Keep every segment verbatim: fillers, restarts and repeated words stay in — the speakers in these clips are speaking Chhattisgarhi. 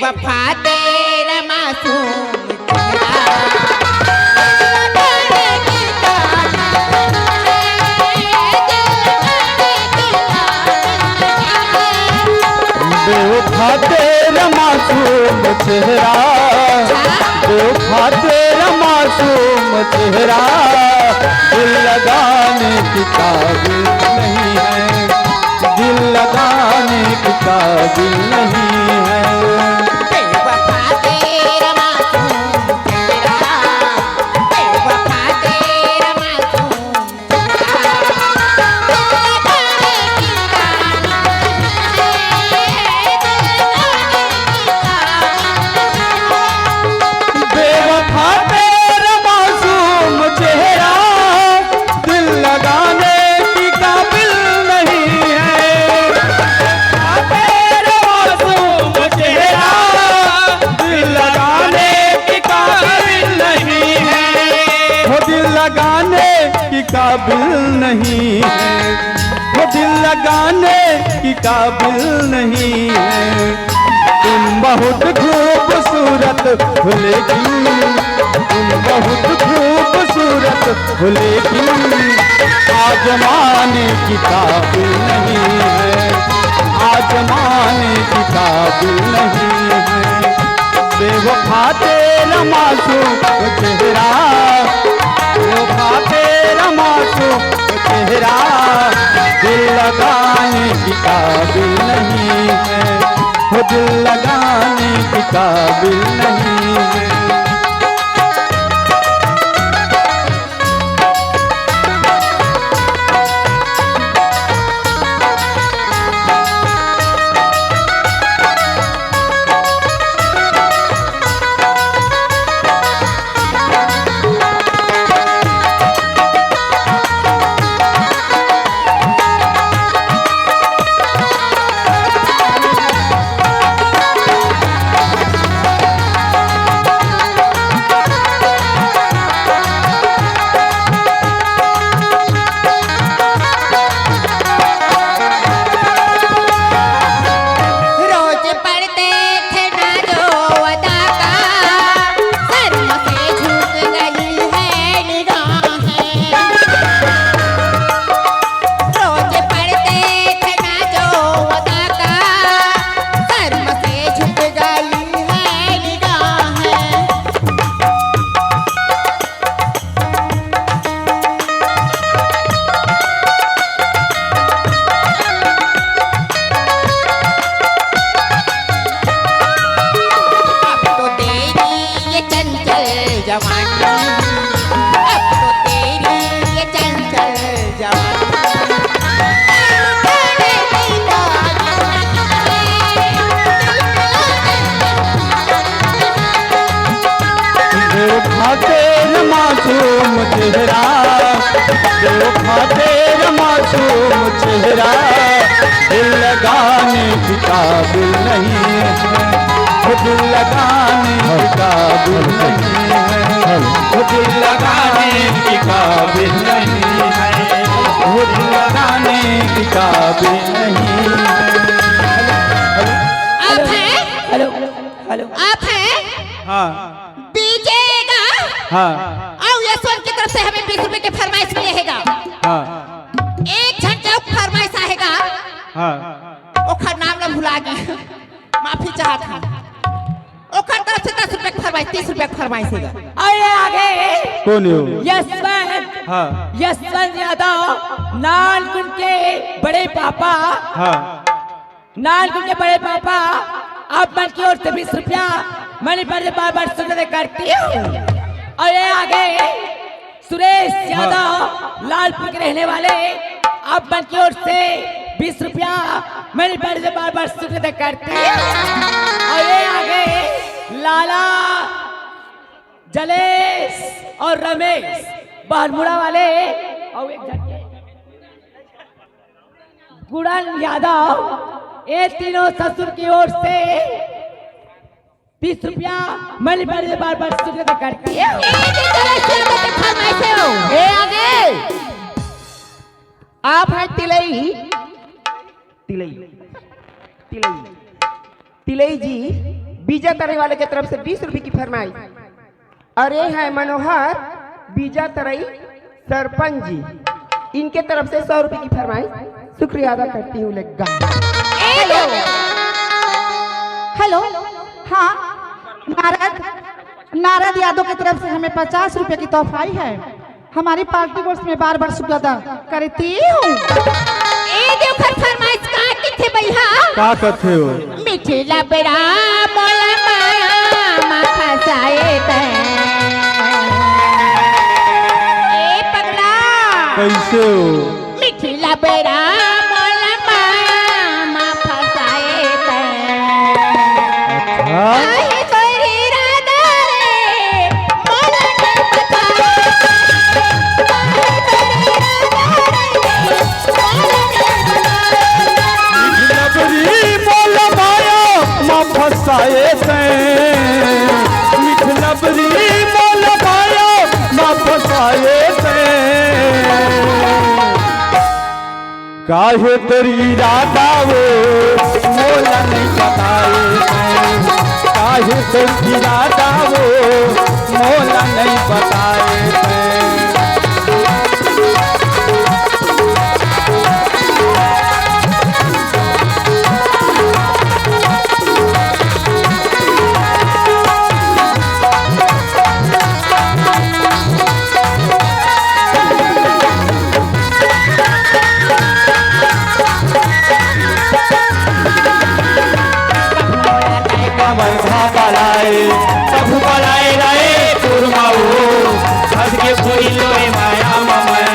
बेवफा तेरा मासूम चेहरा। बेवफा तेरा मासूम चेहरा, बेवफा तेरा मासूम चेहरा, दिल लगाने की काबिल नहीं है, दिल लगाने की काबिल नहीं है। बेवफा तेरा मासूम चेहरा, बेवफा तेरा मासूम बेवफा तेरा मासूम चेहरा, दिल लगाने की काबिल नहीं है। बेवफा तेरा मासूम चेहरा, दिल लगाने की काबिल नहीं है। वो दिल लगाने की काबिल नहीं है, वो दिल लगाने की काबिल नहीं है। तुम बहुत खूबसूरत हो लेकिन, तुम बहुत खूबसूरत हो लेकिन, आजमाने की काबिल नहीं है, आजमाने की काबिल नहीं है। बेवफा तेरा मासूम चेहरा, बेवफा तेरा मासूम चेहरा, दिल लगाने की काबिल नहीं है, वो दिल लगाने की काबिल नहीं है। रोज पढ़ते थे ना जो अदा का, शर्म से झुक गई है निगाहें। रोज पढ़ते थे ना जो अदा का, शर्म से झुक गई है निगाहें। अब तो तेरी ये चंचल जवानी, अब तो तेरी ये चंचल जवानी। बेवफा तेरा मासूम चेहरा, बेवफा तेरा मासूम चेहरा, दिल लगाने की काबिल नहीं है, वो दिल लगाने की काबिल नहीं है, वो दिल लगाने की काबिल नहीं है, वो दिल लगाने की काबिल नहीं है। आप हैं? Hello, hello. आप हैं? हाँ। बीजेगा। हाँ। अउ यशवंत की तरफ से हमें बीस रुपए के फरमाइश मिले हेगा। हाँ। एक झन के फरमाइश आएगा। हाँ। ओखर नाम ला भुला गए। माफी चाहत हूँ। ओखर तरफ से दस रुपए के फरमाइश, तीस रुपए के फरमाइश हेगा। अउ ये आगे। कौन हो? यशवंत। हाँ। यशवंत यादव, नानकुन के बड़े पापा। हाँ। नानकुन के बड़े पापा, आप मन की ओर से बीस रुपया मनी पर से बार बार शुक्रिया करती हूँ। अउ ये आगे सुरेश यादव, लालपुर के रहने वाले, आप मन की ओर से बीस रुपया मनी पर से बार बार शुक्रिया करती हूँ। अउ ये आगे लाला जलेश अउ रमेश बहरमुड़ा वाले, अउ एक झन गुड़न यादव, ये तीनों ससुर की ओर से बीस रुपया मनी पर से बार बार शुक्रिया करती हूँ। ए, ये तरह से आप फरमाइश हो। ए, आगे। आप हैं तिलई, तिलई, तिलई, तिलई जी, बीजा तरई वाले के तरफ से बीस रुपए की फरमाइश। और ये है मनोहर, बीजा तरई सरपंच जी, इनके तरफ से सौ रुपए की फरमाइश। शुक्रिया अदा करती हूँ लग्गा। हेलो, हाँ, नारद, नारद यादव की तरफ से हमें पचास रुपए की तोहफा आई है। हमारी पार्टी को उसमें बार बार शुक्रिया अदा करती हूँ। ए दे ओखर फरमाइश का कथे भैया? का कथे हो? मीठे लबड़ा मोला माया मा फसाए तैं। ए पगला। कैसे हो? मीठे लबड़ा मोला माया मा फसाए तैं। हाँ? काहे तोर इरादा रे, मोला नहीं पता। काहे तोर इरादा रे, मोला नहीं पता। लबरी मोला माया मा फसाए तैं। मीठ लबरी मोला माया मा फसाए तैं। काहे तोर इरादा वो मोला नहीं बताए तैं। काहे तोर इरादा वो मोला नहीं बताए तैं। कमर घा बलाए, प्रभु बलाए लाए कुरमा हो, हंस के पूरी लोए माया ममय,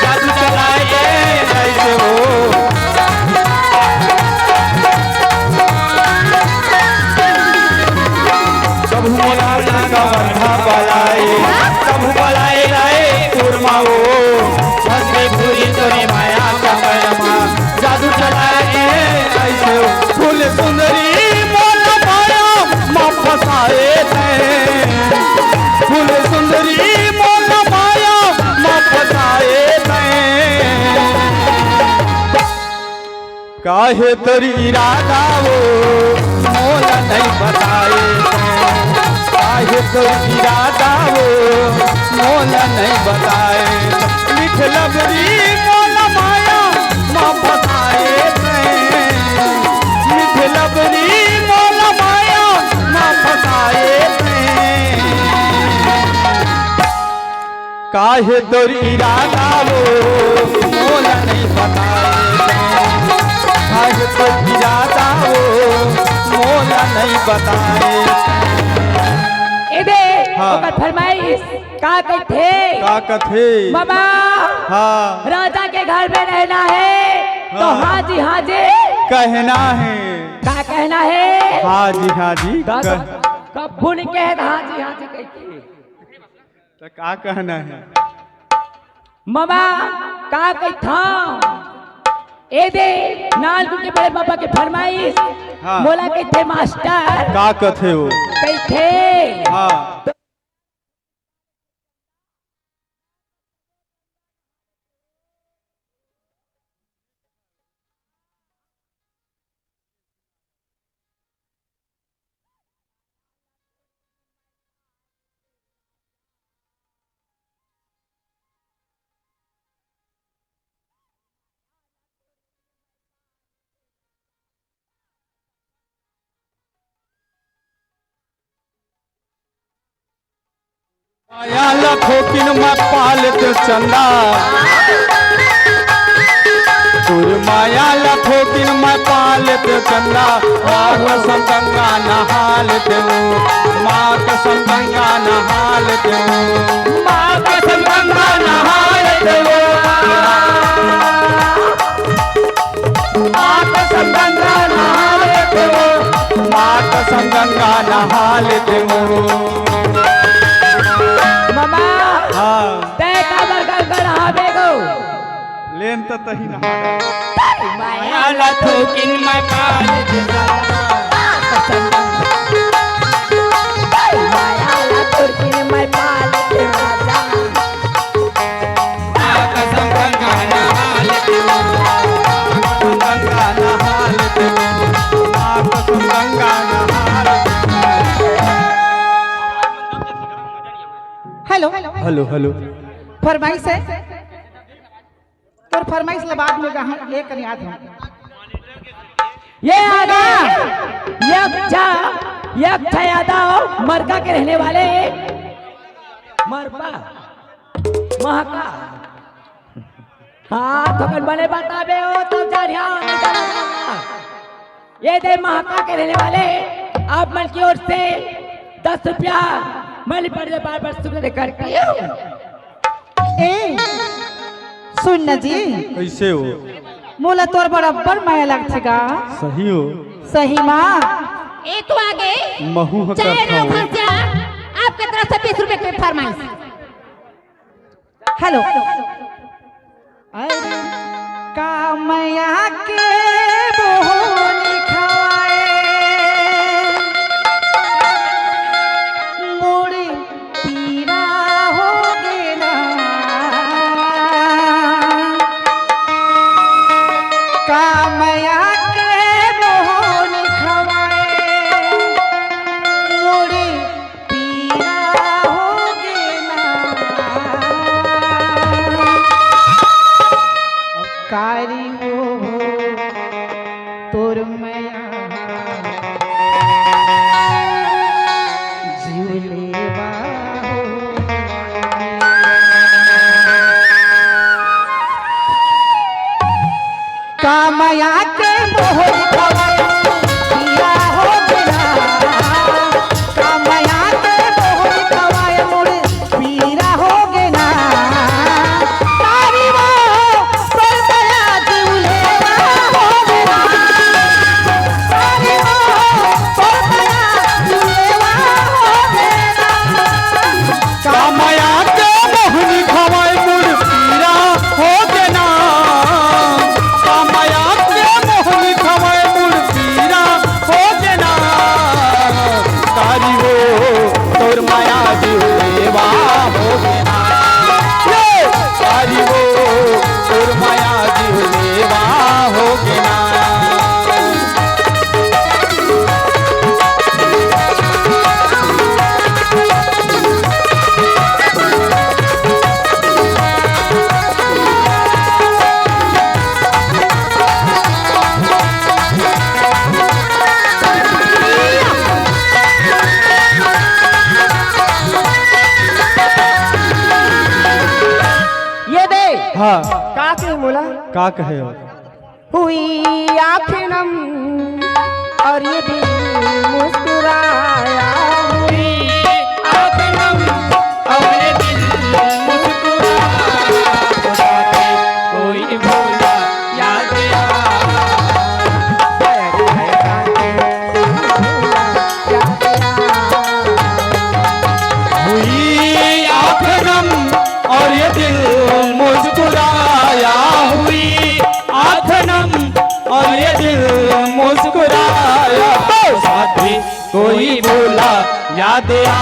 जादू चलाए ऐसे हो। प्रभु मोला का बंधा बलाए, प्रभु बलाए लाए कुरमा हो, भस्मी भूरी तोरे माया का मयमा, जादू चलाए ऐसे हो। फूल सुंदरी मोला माया मा फसाए तैं, फूल सुंदरी मोला माया मा फसाए तैं। काहे तोर इरादा वो मोला नहीं बताए तैं। काहे तोर इरादा वो मोला नहीं बताए। मीठ लबरी मोला माया मा फसाए तैं। मीठ लबरी मोला माया मा फसाए तैं। काहे तोर इरादा वो मोला नहीं बताए तैं। काहे तोर इरादा वो मोला नहीं बताए तैं। ए दे, हाँ। ओकर फरमाइश का कथे? का कथे? मामा, हाँ। राजा के घर में रहना है, तो हाँ। हाँ जी, हाँ जी। कहना है। का कहना है? हाँ जी, हाँ जी। का कह- कब, कब भूल के है, हाँ जी, हाँ जी कहती। त का कहना है? मामा, का कहिथंव? ए दे, नानकुन के बड़े पापा के फरमाइश। हाँ। मोला कहिथे मास्टर। का कथे वो? कहिथे। हाँ। माया ला थोकिन मैं पा लेतेंव चंदा। तोर माया ला थोकिन मैं पा लेतेंव चंदा। माँ कसम गंगा नहा लेतेंव। माँ कसम गंगा नहा लेतेंव। माँ कसम गंगा नहा लेतेंव। माँ कसम गंगा नहा लेतेंव। माँ कसम गंगा नहा लेतेंव। मामा, हाँ। तैं काबर गंगा नहाबे गो? लेन त तही नहा ले। माया ला थोकिन मैं पाल दे राजा। माया ला थोकिन मैं पाल दे राजा। माँ कसम गंगा नहा लेतेंव। गंगा नहा लेतेंव। माँ कसम गंगा नहा लेतेंव। हेलो। Hello, hello. फरमाइश हे? तोर फरमाइश ला बाद में गा, हम एक कन याद हम। ये आ गा, यक्छा, यक्छा यादव, मरका के रहने वाले। मरबा, महका। हाँ, थोकन बने बताबे हो, तब जा रिहा, नहीं जा रिहा। ये दे महका के रहने वाले, आप मन की ओर से दस रुपया, मैं बड़े बार बार शुक्र करती हूँ। ए, सुन न जी। कइसे हो? मोला तोर बराबर मया लगथे गा। सही हो? सही मा। ए तो आगे। महू ह चाहे करथंव। ना फंस जा, आपके तरफ से बीस रुपए की फरमाइश। हेलो। अरे, का मया के मोहनी खवाए, मोर पीरा होगे ना। का मया के मोहनी खवाए, मोर पीरा होगे ना। कारी हो तोर मया जीव लेवा हो। का मया के मोहरी खवाए, पिया होगे ना। का मया के मोहरी खवाए, मोर पीरा होगे ना। तारी वो, तोर मया जीव लेवा होगे ना। तारी वो, तोर मया जीव लेवा होगे ना। का मया के मोहनी खवाए मोर पीरा होगे ना। का मया के मोहनी खवाए मोर पीरा होगे ना। कारी हो तोर मया जीव लेवा होगे ना। ये कारी हो तोर मया जीव लेवा होगे ना। ये दे। हाँ। का कहे मोला? का कहे हो? हुई आँखें नम और ये दिल मुस्कुराया। हुई आँखें नम और ये दिल मुस्कुराया। कोई भूला याद आया। हुई आँखें नम और ये दिल मुस्कुराया। हुई आँखें नम और ये दिल मुस्कुराया। ओ साथी कोई भूला याद आया।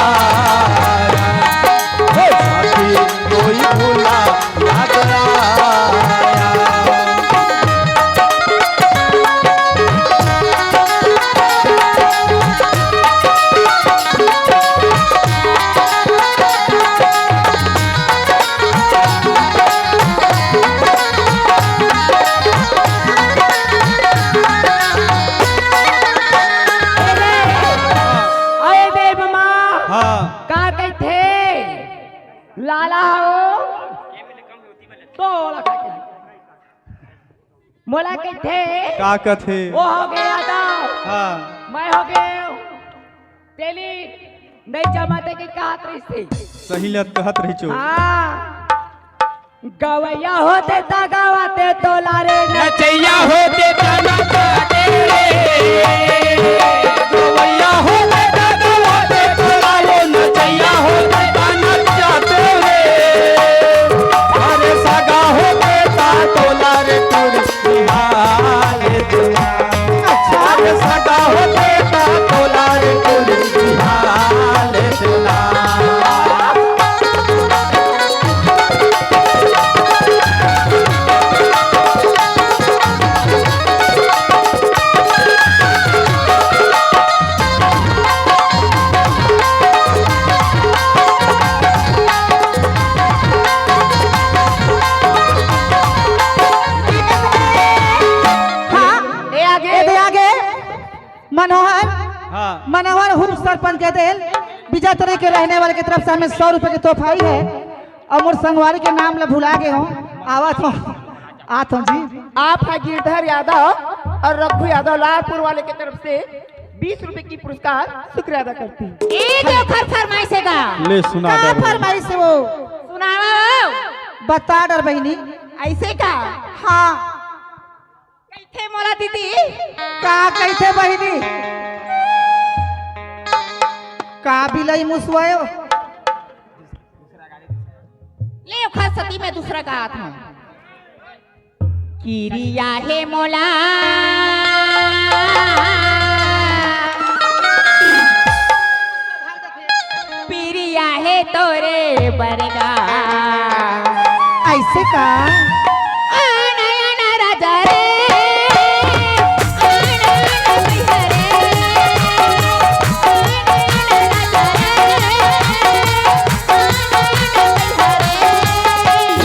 ओ साथी कोई भूला याद आया। अरे देव मामा, हाँ। का कहिथे? लाला हो? तो ओला का कहिथे? मोला कहिथे? का कथे? वो होगे यादव। हाँ। मैं होगे तेली नहीं जमाते के कहत रहिसे। सही लत कहत रहिचो। हाँ। गवैया होते त गावते तोला रे। नचैया होते त नचाते रे। गवैया होते त गावते तोला रे। नचैया होते त नचाते रे। अरे सगा होते त तोला रे टूरी निहाल देना। अरे सगा होते त तोला रे टूरी निहाल देना। मनोहर, हाँ। मनोहर उप सरपंच के देल, विजय तरे के रहने वाले के तरफ से हमें सौ रुपए के तोहफा है। और मोर संगवारी के नाम ला भुला गए हो, आवत हो, आत हो जी। आप है गिरधर यादव और रघु यादव लालपुर वाले के तरफ से बीस रुपए की पुरस्कार शुक्रिया अदा करती हूँ। ए, तो ओखर फरमाइश है का? ले सुना का दे। फरमाइश है वो? सुनावा हो। बता डर बहिनी। ऐसे का? हाँ। कइथे मोला दीदी? का कइथे बहिनी? का बिलई मुसवायो? ले ओखर सती में दूसरा का आत हूँ। किरिया हे मोला, पिरिया हे तोरे बरगा। ऐसे का? आना, आना राजा रे, आना, आना भैया रे, आना, आना राजा रे, आना, आना भैया रे।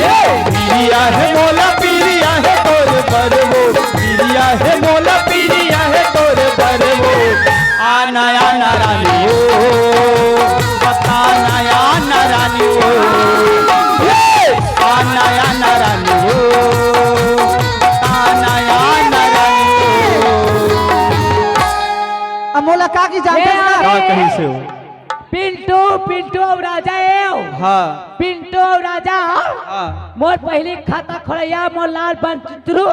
ये पिरिया हे मोला, पिरिया हे तोर बरवो, पिरिया हे मोला, पिरिया हे तोर बरवो। आना, आना रानी हो, बताना, आना रानी हो। ये आना, आना रानी हो, बताना, आना रानी हो। अब मोला का की जानते ए, हैं ना? का कही से हो? पिंटू, पिंटू अउ राजा ए हो। हाँ। पिंटू अउ राजा हो। हाँ। मोर पहिली खाता खोलैया, मोर लाल बन चित्रू।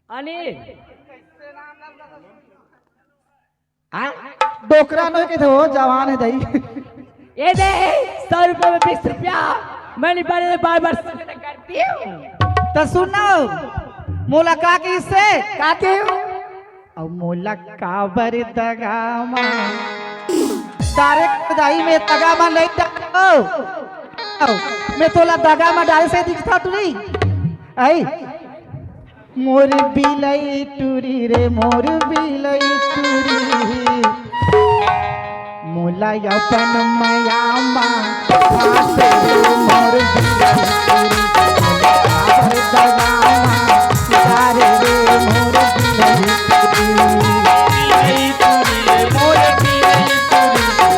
अनिल। हाँ? डोकरा नोहे के थे, वो जवान है दई। ये दे, सौ रुपए में बीस रुपया। मैं नहीं बने बार बार करती हूँ। तो सुन ना, मोला का की से? का की? अउ मोला काबर दगा मा? तारे कदाई में दगा मा नहीं डालो। मैं तोला दगा मा डाले से दिखता तू नहीं? आई? मोर बिलई टूरी रे, मोर बिलई टूरी। मोला अपन मया मा फांसे रे मोर बिलई टूरी, मोला काबर दगा मा डारे रे मोर बिलई टूरी। बिलई टूरी रे मोर बिलई टूरी, मोर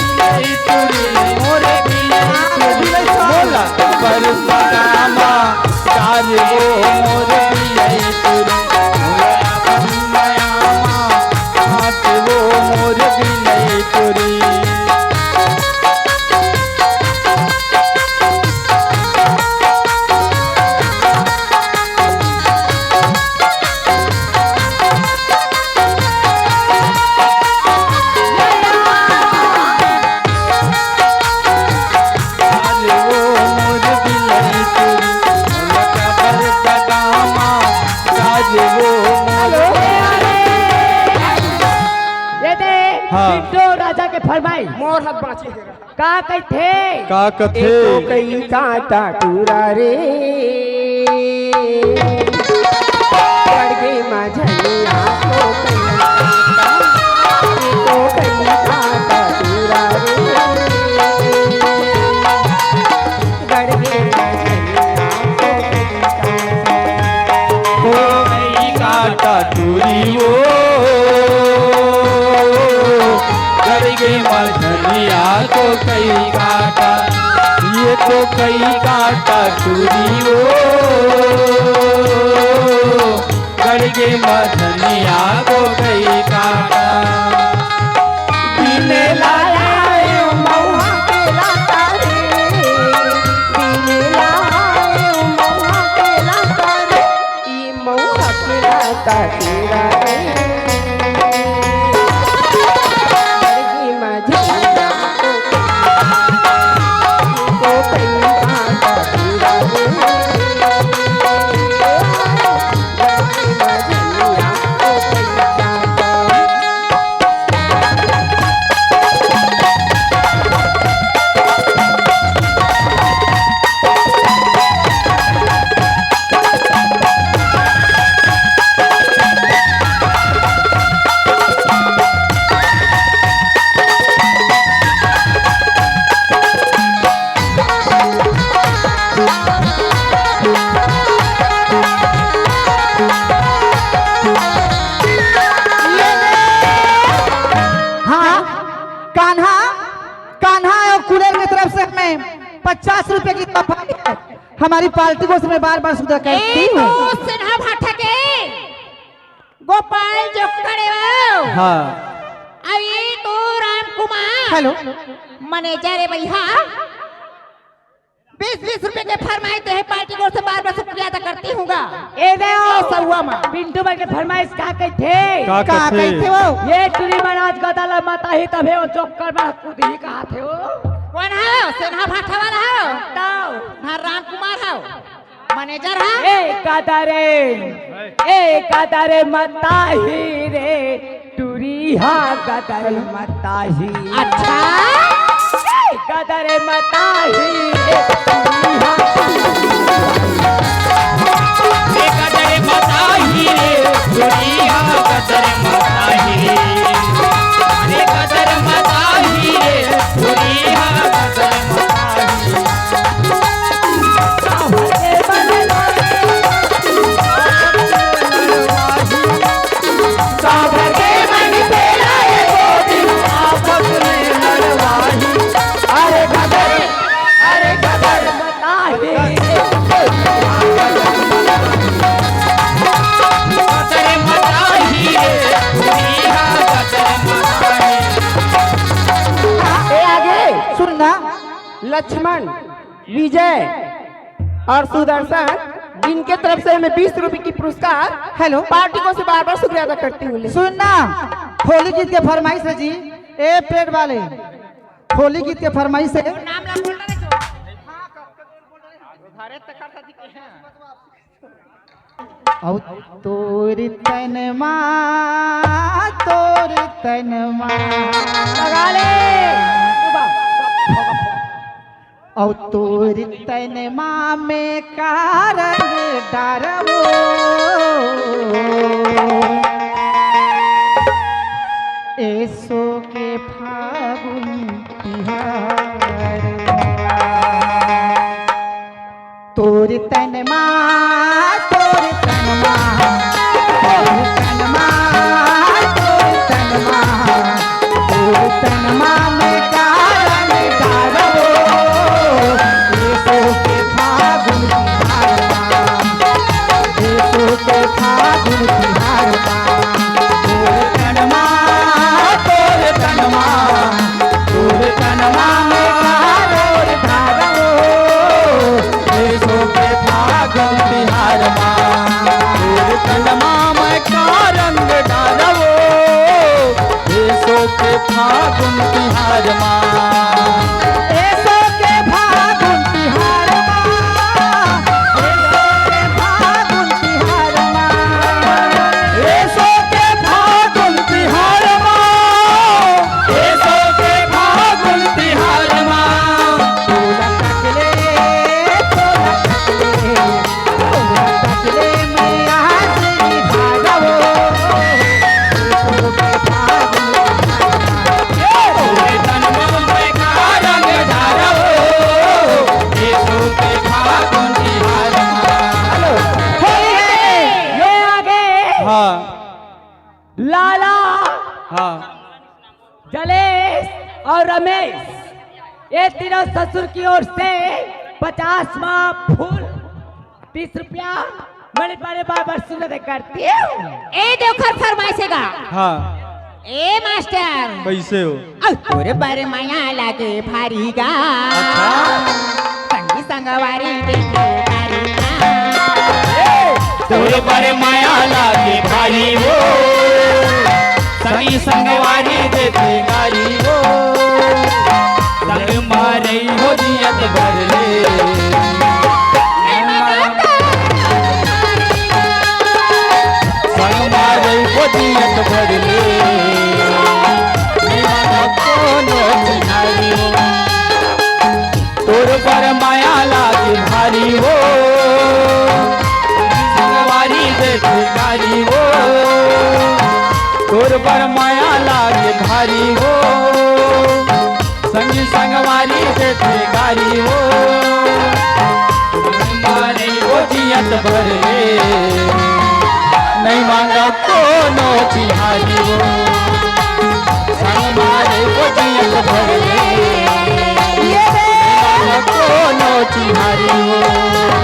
बिलई टूरी रे मोर बिलई टूरी। मोला काबर दगा मा डारे वो मोर बिलई टूरी, मोला अपन मया मा फांसे वो मोर बिलई टूरी। ये दे, हाँ। पिंटू राजा के फरमाइश। मोर हाथ बाँची हे। का कथे? का कथे? एको कई कांटा टूरा रे, गड़गे मझनिया को कई कांटा, एको कई कांटा टूरा रे, गड़गे मझनिया को कई कांटा। ओ कई कांटा टूरी ओ, गड़गे मझनिया को कई कांटा, ये तो कई कांटा टूरी ओ, गड़गे मझनिया को कई कांटा। बिने लाया ए मौहा के लाता रे, बिने लाया ए मौहा के लाता रे। ई मौहा के लाता तेरा रे। बड़गी मझिया को कई कांटा तेरा रे। बड़गी मझिया को कई कांटा। हमारी पार्टी को उसमें बार बार सुधा ए करती हूँ। तो सिन्हा भाटा के गोपाल जो खड़े हो। हाँ। अभी तो राम कुमार हेलो। मैनेजर है भैया। बीस बीस रुपए के फरमाइश दे है, पार्टी को से बार बार शुक्रिया अदा करती हूँगा। ए दे ए सहुआ माँ। पिंटू भाई के फरमाइश का कहिथे? का का कहिथे? कहिथे वो? ये टूरी मन आज गदा ला मताही तभे वो चक्कर में कूदही कहाथे वो। कौन है? सेना भाटा वाला है? बताओ। हाँ, राम कुमार है। मैनेजर है? ए गदरे, ए गदरे मताही रे। टूरी हा गदर मताही। अच्छा। गदर मताही। टूरी हा गदर मताही। ए गदर मताही रे, टूरी हा गदर मताही। ए गदर मताही रे, टूरी हा गदर मताही। ए आगे सुन ना, लक्ष्मण, विजय और सुदर्शन, इनके तरफ से हमें बीस रुपए की पुरस्कार। हेलो। पार्टी को से बार बार शुक्रिया अदा करती हूँ। सुन ना, होली गीत के फरमाइश है जी। ए पेट वाले, होली गीत के फरमाइश है। नाम ला बोल रहे जो। अउ तोर तनमा, तोर तनमा। लगा ले। अउ तोर तनमा में का रंग डारबो। एसो के फागुन तिहार। तोर तनमा, तोर तनमा, तोर तनमा, तोर तनमा, तोर तनमा में का रंग डारबो। एसो के फागुन तिहार मा, एसो के फागुन तिहार मा, तोर तनमा, तोर तनमा, तोर तनमा में का रंग डारबो। एसो के फागुन तिहार मा, तोर तनमा में का रंग डारबो। एसो के फागुन तिहार मा, एसो के फागुन तिहार मा, एसो के फागुन तिहार मा, एसो के फागुन तिहार मा, एसो के फागुन तिहार मा। तोला तकले, तोला तकले, तोला तकले में आज निभागो। एसो के फागुन तिहार मा। तोरे तन मन में का रंग डारो, एसो के फागुन तिहार मा। हेलो, होली है। ये आगे हाँ। लाला, हाँ। जलेश और रमेश, ये तीनों ससुर की ओर से पचास मा फूल, तीस रुपया, मणि पाने बार बार सुनत करती हूँ। ए देवखर फरमाइश हे गा। हाँ। ए मास्टर। कैसे हो? अउ तोर बर मया लागे भारी गा। अच्छा। संगी संगवारी देखे गारी गा। ए, तोर बर मया लागे भारी हो। संगी संगवारी देखे गारी हो। संग मारई हो जियत भर ले। संग मारई हो जियत भर ले। कोनो चिन्हारी हो। तोर बर मया लागे भारी हो। संगवारी देखे गारी हो। तोर बर मया लागे भारी हो। संगी संगवारी देखे गारी हो। मारे वो जियत भर ले, नहीं मांगा कोनो चिहारी हो। संग मारे वो जियत भर ले, नहीं मांगा कोनो चिहारी हो।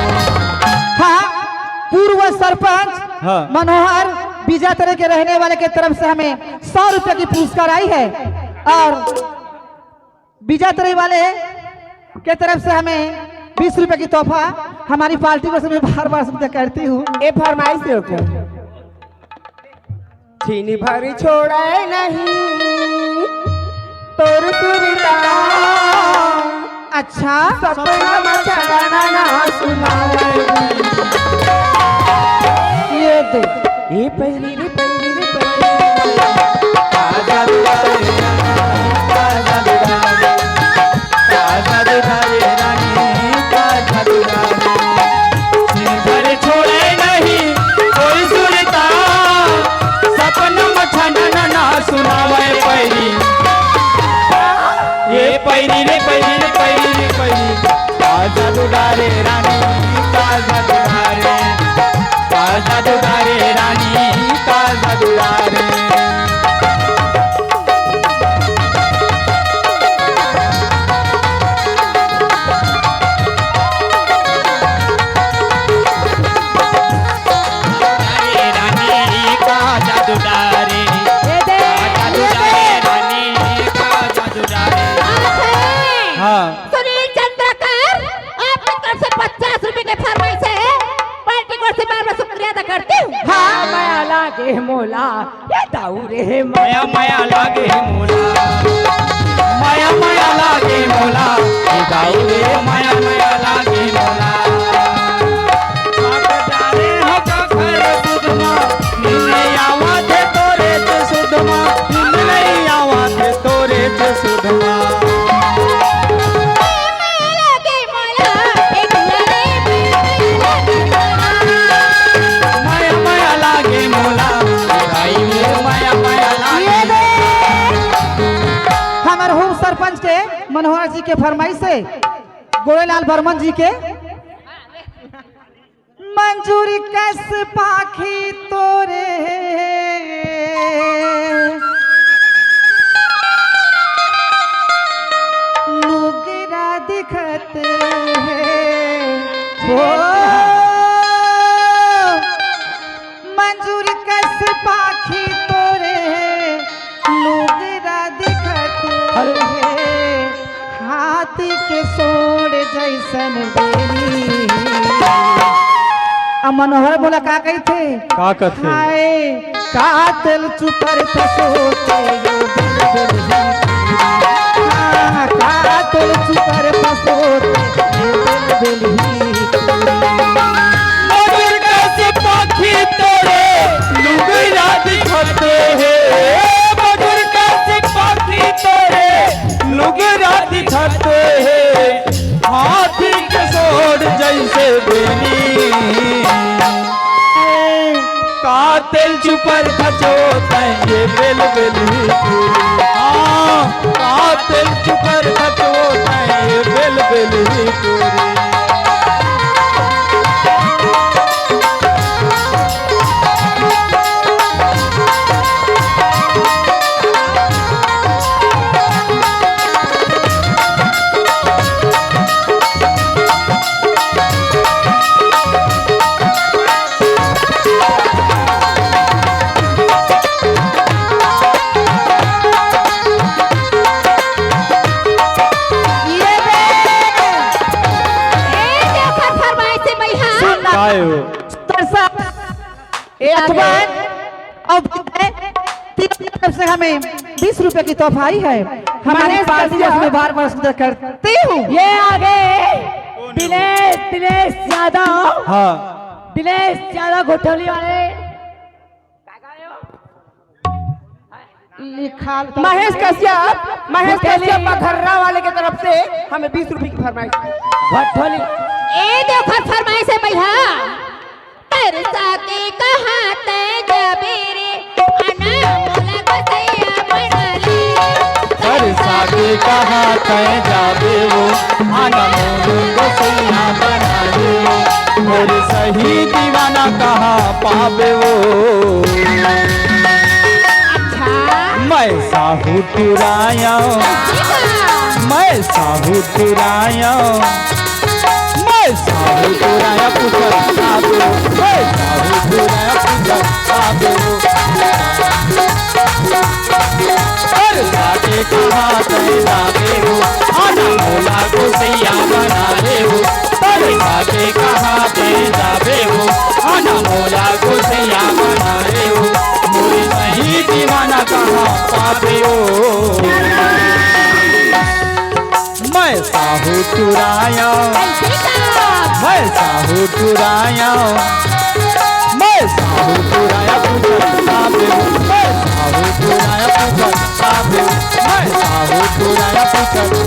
पंच हाँ। मनोहर बीजातरे के रहने वाले के तरफ से हमें सौ रुपए की पुरस्कार आई है और बीजातरे वाले के तरफ से हमें बीस रुपए की तोहफा हमारी पार्टी को से मैं बार बार सुनते करती हूँ। ए फरमाइश दे ओकर। छीनी भर छोड़े नहीं तोर सुरता। अच्छा। सपना में चलना ना सुनावे। ये दे। ए पैरी रे पैरी रे पैरी। छोड़े नहीं कोई सुरता, सपन में छनन ना सुनावे पैरी। ये पैरी रे पैरी रे पैरी रे पैरी। का जादू डारे रानी, का जादू डारे, का जादू डारे रानी, का जादू डारे। हाँ। सुनील चंद्रकर, आपकी तरफ से पचास रुपए के फरमाइश है। पार्टी को से बार बार शुक्रिया अदा करती हूँ। हाँ। माया लागे मोला, ये दाऊ रे, माया माया लागे मोला, माया माया लागे मोला, ये दाऊ रे, माया माया लागे मोला। काका जा रे हो काका रे सुधमा, मिलने आवा थे तोरे तो सुधमा, मिलने आवा थे तोरे तो सुधमा। माया माया लागे मोला, गाई में माया माया लागे। ये दे। हमर उप सरपंच के मनोहर जी के फरमाइश से गोरेलाल बर्मन जी के। मंजूरी कस पाखी तोरे लुगरा दिखत हे हो। मंजूरी कस पाखी तोरे लुगरा दिखत हे। हाथी के सोंड़ जइसन बेनी। अब मनोहर मोला का कहिथे? का कथे? हाय, कातल चुपर फसोते यो बिलबिल ही। हाँ, कातल चुपर फसोते यो बिलबिल ही। मधुर कस पाखी तोरे लुगरा दिखत हे। मधुर कस पाखी तोरे लुगरा दिखत हे, हाथी के सोंड़ जइसे बेनी। कातल चुपर फसोते ये बेल बेली टूरी। हाँ, कातल चुपर फसोते ये बेल बेली टूरी। ये दे। ए, देखो फरमाइश है भैया। सुन ना। काय हो? तरसा। ए, आगे। अथवा अब तीन तरफ से हमें बीस रुपए की तोहफा आई है। हमारी महेश पार्टी कश्यप। में बार बार सुधार करती हूँ। ये आगे दिनेश, दिनेश यादव। हाँ। दिनेश यादव गोठौली वाले। लिखा महेश कश्यप, महेश कश्यप पघर्रा वाले के तरफ से हमें बीस रुपए की फरमाइश। गोठौली। ए देखो फरमाइश है भैया। तरसा के कहाँ तैं जाबे रे, अनमोल गोसैया मना ले। तरसा के कहाँ तैं जाबे वो, अनमोल गोसैया मना ले। मोर सही दीवाना कहाँ पाबे वो। अच्छा। मैं साहू टुराया, जी हाँ। मैं साहू टुराया। मैं साहू टुराया पुछत साधु, मैं साहू मैं साहू टुराया, मैं साहू टुराया, मैं साहू टुराया पूछत आबे, मैं साहू टुराया पूछत आबे, मैं साहू टुराया पूछत